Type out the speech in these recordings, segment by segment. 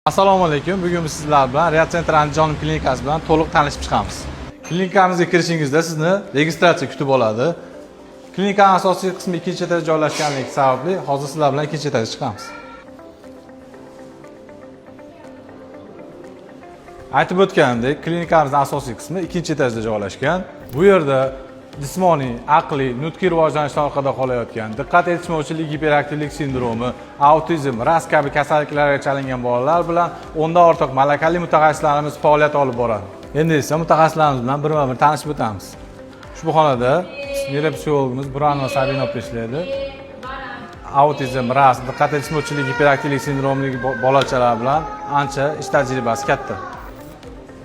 Assalomu alaykum. Bugun biz sizlar bilan Real Center Andijon klinikasi bilan to'liq tanishib chiqamiz. Klinikamizga kirishingizda sizni registratsiya kutib oladi. Klinikaning asosiy qismi ikkinchi etajda joylashganligi sababli hozir sizlar bilan ikkinchi etajga chiqamiz. Aytib o'tganimdek, klinikamizning asosiy qismi ikkinchi etajda joylashgan. Bu yerda jismoniy, aqliy, nutqiy rivojlanishdan orqada qolayotgan, diqqat yetishmovchilik, giperaktivlik sindromi, autizm, RAS kabi kasalliklarga chalingan bolalar bilan 10 dan ortiq malakali mutaxassislarimiz faoliyat olib boradi. Endi esa mutaxassislarimiz bilan birma-bir tanishib o'tamiz. Ushbu xonada neyropsixologimiz Buranova Sabina opa ishlaydi. Autizm, RAS, diqqat yetishmovchilik, giperaktivlik sindromli bolachalar bilan ancha ish tajribasi katta.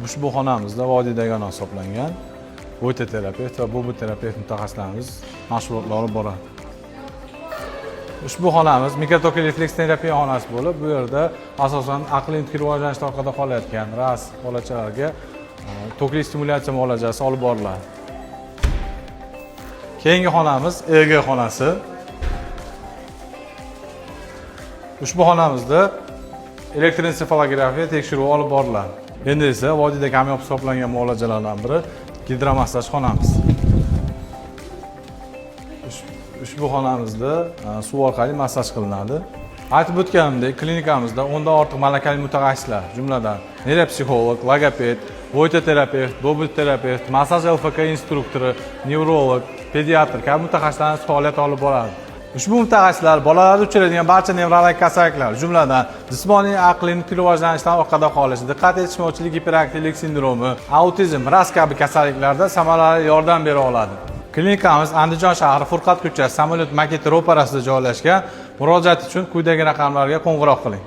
Ushbu xonamizda vodiyda yagona hisoblangan o'ta terapevt va bubu terapevt mutaxassislarimiz mashg'ulotlar olib boradi. Ushbu xonamiz mikrotokli refleks terapiya xonasi bo'lib, bu yerda asosan aqliy nutqiy rivojlanishda orqada qolayotgan RAS bolachalarga tokli stimulyatsiya muolajasi olib boriladi. Keyingi xonamiz EEG xonasi. Ushbu xonamizda elektroensefalografiya tekshiruvi olib boriladi. Endi esa vodiyda kamyob hisoblangan muolajalardan biri gidromassaj xonamiz. Ushbu xonamizda suv orqali massaj qilinadi. Aytib o'tganimdek, klinikamizda 10 dan ortiq malakali mutaxassislar, jumladan neyropsixolog, logoped, terapevt, bobl terapevt, massaj LFK instruktori, nevrolog, pediatr kabi mutaxassislarimiz faoliyat olib boradi. Ushbu mutaxassislar bolalarda uchraydigan barcha nevrologik kasalliklar, jumladan jismoniy, aqliy, nutqiy rivojlanishdan orqada qolish, diqqat yetishmovchilik, giperaktivlik sindromi, autizm, RAS kabi kasalliklarda samarali yordam bera oladi. Klinikamiz Andijon shahri, Furqat ko'chasi, samolyot maketi ro'parasida joylashgan. Murojaat uchun quyidagi raqamlarga qo'ng'iroq qiling.